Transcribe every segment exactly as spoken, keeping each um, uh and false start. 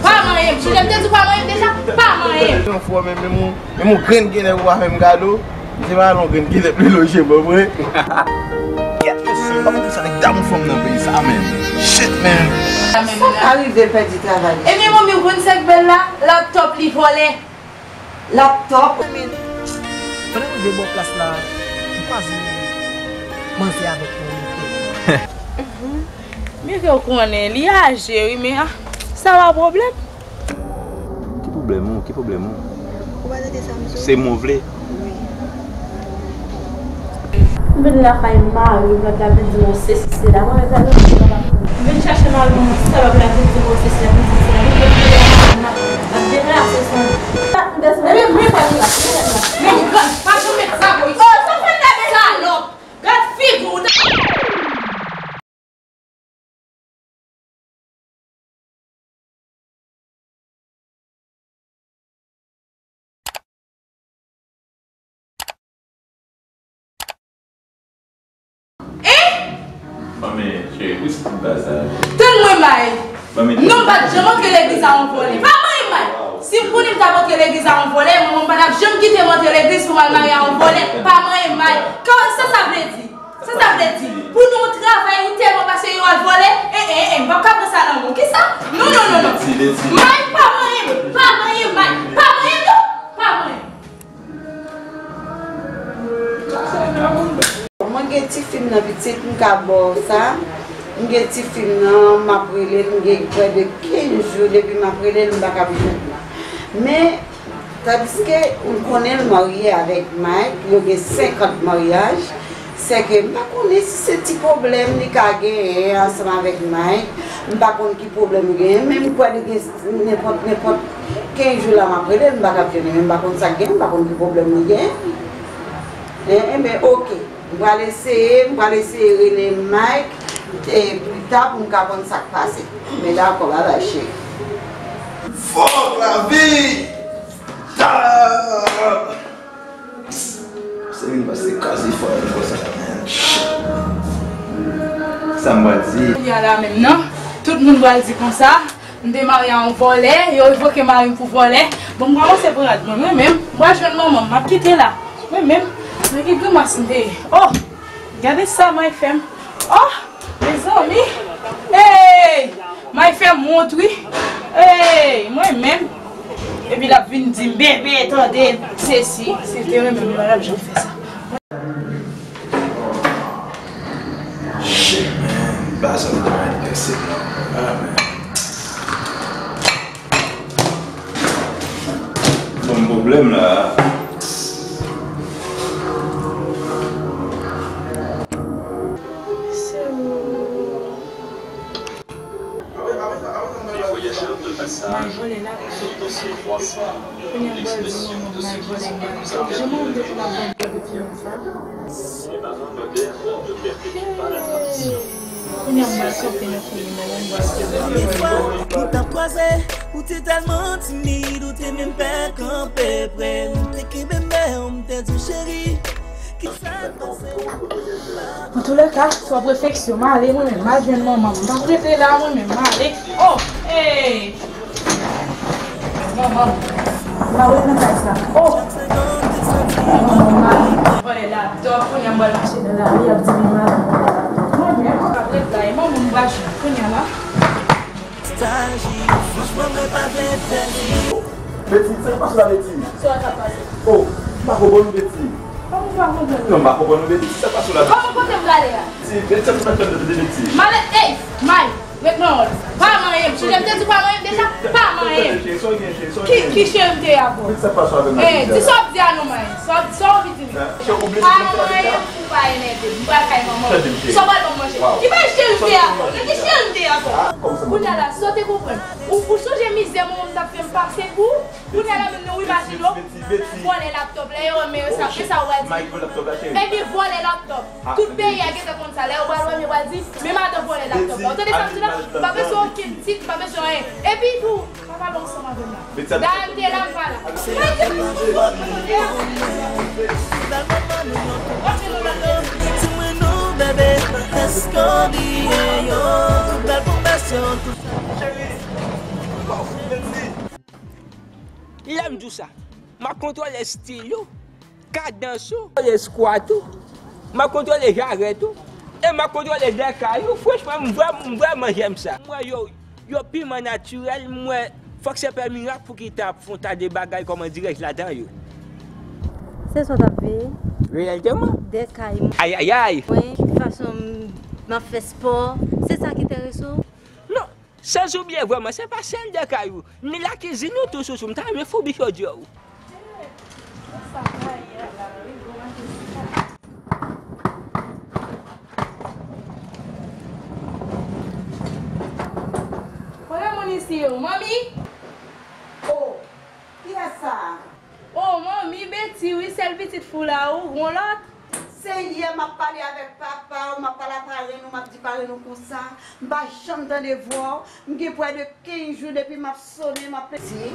Pa manyen m. Sonje m te di w pa manyen m deja? Pa manyen m. Yon fwa menm, menm yon, menm yon grenn genlè ou pa fè m kado. Se pa yon grenn genlè pli loje, bon, vre. Yes, pa konn sa nèg damou fanm nan peyi sa, men. Shit, man. Sa ka rive pèdi travay. Ebyen, manmi, ou konn sa k bèl la? Laptop li vòlè. Laptop. Pandan m rive bò plas la, m kwaze manzè avèk yon micro. Micro ou konnen, li aje, wi, men, ah, sa pa pwoblèm. Ki pwoblèm ou? Ki pwoblèm ou? Ou pa tande sa m di w? Se mwen vle. Wi. M vin lakay mari m, lòt la vin di m yon sesi sela. Mwen menm sa, m vin chache mari m, sa lòt la vin di m yon sesi, la vin di m sela. Mwen vin lakay mari m, ap deplase san. Ebyen, mwen pa deplase, mwen pa deplase. Men gad, pa janm met sa, boy. Oh, sa fè n lave salòp. Gad figi w. Hein? Manmi, cheri, pou se tout bagay sa. Tann mwen, May. Manmi, non, m pa t janm antre legliz a yon vòlè. Pa manyen m, May. Si m konnen m t ap antre legliz a yon vòlè, manman m pa t ap janm kite m antre legliz pou m al marye a yon vòlè. Pa manyen m, May. Kòman sa, sa vle di? Sa, sa vle di, pou nou travay, ou tèlman pase yo al vòlè? Eh, eh, eh, m p ap ka pran sa nan men w. Kisa? Non, non, non, non. May, pa manyen m. Pa manyen m, May. Pa manyen m, non. Pa manyen m. Mwen gen tifi m nan pitit, m ka ba w sa. M gen tifi m nan, m ap rele l, m gen prè de kenz jou depi m ap rele l, m pa ka jwenn li. Men, tandiske m konnen l marye avèk Mike, yo gen senkant maryaj, sèke m pa konnen si se ti pwoblèm li ka genyen ansanm avèk Mike, m pa konn ki pwoblèm li genyen, men m kwè li gen nenpòt, nenpòt kenz jou la m ap rele l, m pa ka jwenn li, men m pa konn sa k genyen, m pa konn ki pwoblèm li genyen. En, enben, oke. M pral eseye, m pral eseye rele Mike, e, pita pou m ka konn sa k pase. Men dakò, babay, cheri. Fòk lavi! Ta! Se vin pase kaze fò, fò sa, man. Shit. Sa m pral di? Kounye a la menm, non? Tout moun pral di konsa. M te marye a yon vòlè, yo revoke mari m pou vòlè. Bon, m kòmanse pran rad mwen, mwen menm. M pral jwenn manman m, m ap kite la. Mwen menm, men ki grimas m te ye. Oh! Gade sa May fè m. Oh! Mezanmi! Hey! May fè m wont, wi. Hey! Mwen menm. Epi l ap vin di m, bebe, tande, sesi. Si l te renmen m, li pa t ap janm fè sa. Shit, man. Baz ap travay pèse nan. Ah, man. Bon, pwoblèm la. May vòlè la. Kounye a m pral di manman m May vòlè m nan. Jan manman m te konn ap vòlè depi lontan. Kounye a m pral sote nan figi manman m, m pral di. Premye fwa nou t ap kwaze, ou te tèlman timid, ou te menm pè kanpe pre m. Te kenbe men w, m te di w, cheri, kisa k pase? Antoulèka, twòp refleksyon, m ale mwen menm, m al jwenn manman m. M p ap rete la mwen menm, m ale. Oh, hey! Manman m. M pa ret nan kay sa. Oh! Manman m, m ale. Vòlè laptop, kounye a m pral mache nan lari, y ap di m malad. Mwen menm, m p ap ret la, e manman m m pral jwenn kounye a la. Betty, sa k pase la, Betty? Sa k ap pase? Oh, m pa konprann ou, Betty. Kòman w pa konprann? Non, m pa konprann ou, Betty. Sa k pase la, Betty? Kòman kote m prale a? Betty, Betty, sa k pase la, Betty? M ale, ey, May, ret nan wòl. Pa manyen m. Sonje m te di w pa manyen m deja? Pa manyen m. Ki, ki cheri m te ye avè w? Ey, di sa w ap di a non, May. Sa w ap, sa w anvi di m? Pa manyen m pou w pa enève m. M pral kay manman m. Sa w pral ban m manje? Ki bèl cheri m te ye avè w? Nan ki cheri m te ye avè w? Kounye a la, sa w te konprann? Ou, ou sonje mizè manman m t ap fè m pase pou ou? Kounye a la menm non, ou imajine w vòlè laptop la, yo wè men yo sa, men sa ou pral di. Ebyen vòlè laptop. Tout peyi a gentan konn sa, lè yo pral wè men yo pral di, men madan vòlè laptop la. Ou tande sa m di la? M pa bezwen okenn tit, m pa bezwen anyen. Epi tou, pa pale ansanm avè m la. Dayè m te la, m pa la. Di mwen non, Bebe, èske w bliye yo? Tout bèl pwomès yo, tout sa. Lè m di w sa, m ap kontwole estil ou, kadans ou, kontwole skwat ou, m ap kontwole jarèt ou, e m ap kontwole dèkay ou. Franchman, m vrè-, m vrèman jèm sa. M wè yo, yo piman natirèl, m wè fòk se pè mirak pou ki ta ap fè yon ta de bagay kòman dirèj ladan yo. Se sa w t ap veye? Reyèlteman. Dèkay mwen. Ayayay! Mwen, ki fason m ap fè spò, se sa ki enterese w? Non, sans oubliye vrèman, se pa sèl dèkay ou, ni lakizin ou tou Sousou, m ta renmen foubi chodyè ou. Kote moun isi yo? Manmi? Oh, kiyès sa a? Oh, manmi, Betty, wi, sèl pitit fou la, ou, gon lòt? Se yè m ap pale avèk papa w, m ap pale a parenn ou, m ap di parenn ou konsa, m pa janm tande vwa w, m gen prè de kenz jou depi m ap sonnen, m ap plede. Si,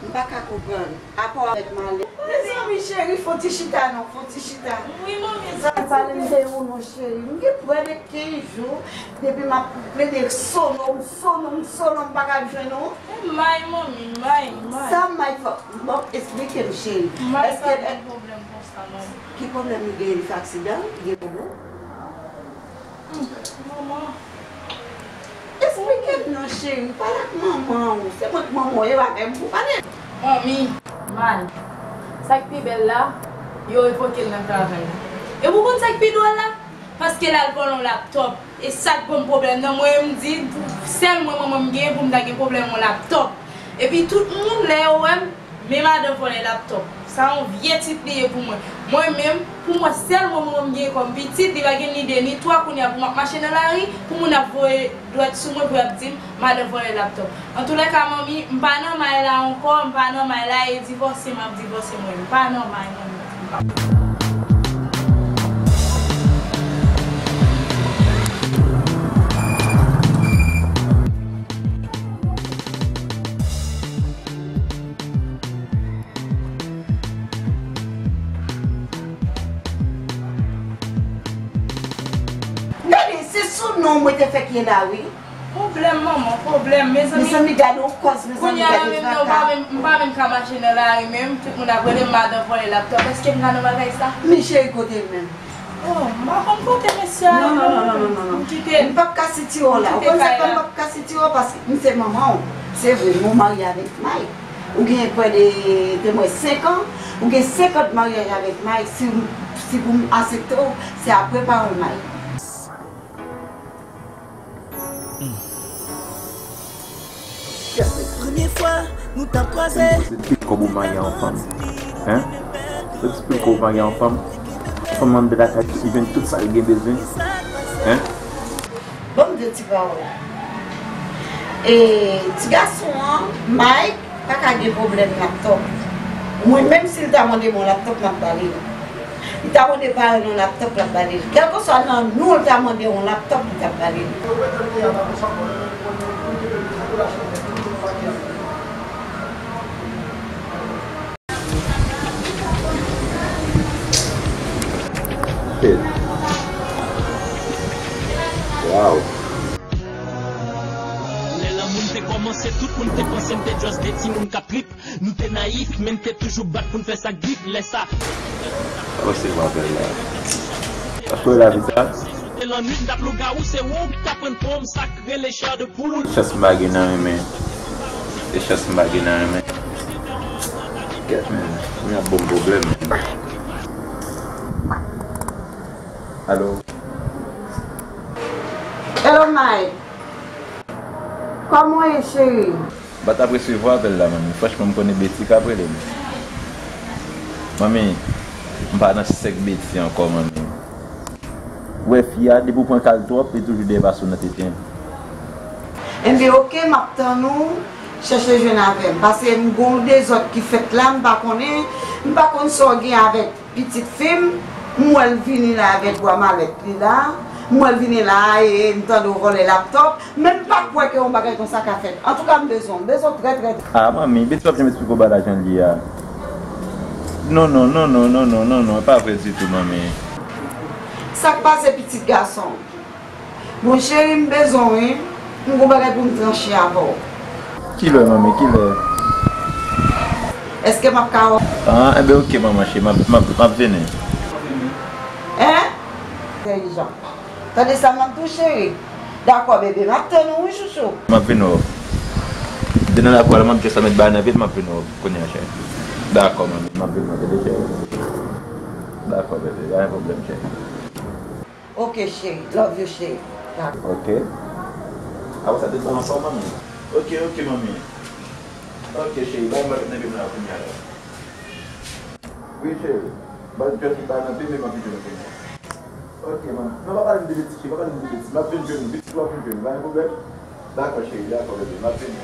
m pa ka konprann. Apa w avèk Malè? Mezanmi, cheri, fon ti chita non, fon ti chita. Wi, manmi. Sa pale m de ou non, cheri. M gen prè de kenz jou depi m ap plede sonnen w, m sonnen w, m sonnen w, m pa ka jwenn ou. May, manmi, may, may. Sa may fò? Bon, esplike m, cheri. May pa gen pwoblèm konsa, manmi. Ki pwoblèm li genyen? Li fè aksidan? Li gen pwoblèm? Hmm, manman. Esplike m non, cheri. Pale ak manman w. Se mwen k manman w, e avè m pou pale. Manmi, may. Sa k pi bèl la, yo revoke l nan travay la. E ou konn sa k pi dwòl la? Paske l al vòlè yon laptòp. E sa k ban m pwoblèm nan. Mwen, m di, sèl mwen, manman m gen pou m ta gen pwoblèm yon laptòp. Epi tout moun, lè yo wè m, men madan vòlè laptòp. Sa yon vye tit li ye pou mwen. Mwen menm, pou mwen, sèl mwen, manman m gen kòm pitit, li pa gen ni de ni twa, kounye a pou m ap mache nan lari, pou moun ap voye dwèt sou mwen, pou y ap di m, madan vòlè laptòp. Antoulèka, manmi, m pa nan may la ankò, m pa nan may la, e divòse m ap divòse mwen. M pa nan may, manmi. Gade, se sou non mwen te fèk ye la, wi. Pwoblèm, manman, pwoblèm, mezanmi. Mezanmi, gade yon kòz, mezanmi, gade traka. Kounye a la menm, non, m pa menm, m pa menm ka mache nan lari menm, tout moun ap rele m madan vòlè laptòp. Èske m ka nan bagay sa? Men cheri, kote l menm? Oh, m pa konn kote mesye a ye non. Non, non, non, non, non, non. M kite l. M p ap ka sitire w la. Ou konn sa k fè m p ap ka sitire w? Paske m se manman w. Se vre, nou marye avèk Mike. Ou gen prè de, te mwen, senk an. Ou gen senk an de maryaj avèk Mike. Si, si pou m aksepte w, se apre pawòl Mike. Premye fwa nou t ap kwaze. Se pi kòb ou marye yon fanm. Hein? Se pi kòb ou marye yon fanm. Fanm nan de lakay, li jwenn tout sa li gen bezwen. Hein? Ban m di yon ti pawòl. E ti gason an, Mike, pa ka gen pwoblèm laptòp. Mwen menm, si l ta mande m yon laptòp, m ap ba li l. Li ta mande paran l yon laptòp, l ap ba li l. Kèlkeswa nan nou, l ta mande yon laptòp, li t ap ba li l. Shit. Wow. Lè lanmou n te kòmanse, tout moun te panse n te just de timoun k ap trip. Nou te nayif, men n te toujou bat pou n fè sa k vit. Lè sa. Kòman se m apèl la? Paske w la vi sa? Te lannwit, n t ap lougawou, se ou k t aprann pou m sa k rele chè de poul. Chans m pa gen nan renmen. E chans m pa gen nan renmen. Kèt men, men ap ban m pwoblèm. Alo? Hello, Mike. Kòman w ye, cheri? M pa t ap resevwa apèl la, manmi. Franchman, m konnen Betty k ap rele m. Manmi, m pa nan sèk Betty ankò, manmi. Ou wè fi a, depi w pran kal twòp, li toujou dèyè pase w nan tete. Enben, oke, m ap tann ou, chèche jwenn avè m. Paske m gon dezòd ki fèt la, m pa konnen, m pa konn sa w gen avèk pitit fi m, m wè l vini la avèk bwa malèt li la, m wè l vini la e m tande w vòlè laptòp, men m pa kwè ke yon bagay konsa ka fèt. Antouka, m bezwen w, m bezwen w trè, trè, trè. Ah, manmi, Betty p ap janm esplike w bagay la jan l ye a. Non, non, non, non, e pa vre ditou, manmi. Sa k pase pitit gason? Bon, cheri, m bezwen w, wi. M gon bagay pou m tranche avè w. Kilè, manmi, kilè? Èske m ap ka wè w? Ah, enben, oke, manman cheri, m ap, m ap, m ap vini. Hein? Entèlijan. Tande sa m ap di w, cheri. Dakò, bebe, m ap tann ou, wi, chouchou. M ap vin wè w. M te nan lakou a la, m ap just met bagay nan pye, m ap vin wè w kounye a, cheri. Dakò, manmi, m ap vin wè w, tande, cheri. Dakò, bebe, pa gen pwoblèm, cheri. Oke, cheri. Love you, cheri. Dakò. Oke. Apre sa, tout bon anfòm, manmi? Oke, oke, manmi. Oke, cheri. Ba m ba tout nan pye m la kounye a la. Wi, cheri. Ba m just ba nan pye m, m ap vin jwenn ou kounye a. Oke, manmi. Non, pa pale m de betiz, cheri. Pa pale m de betiz. M ap vin jwenn ou. Pitit ou ap vin jwenn ou. Pa gen pwoblèm? Dakò, cheri. Dakò, bebe. M ap vin.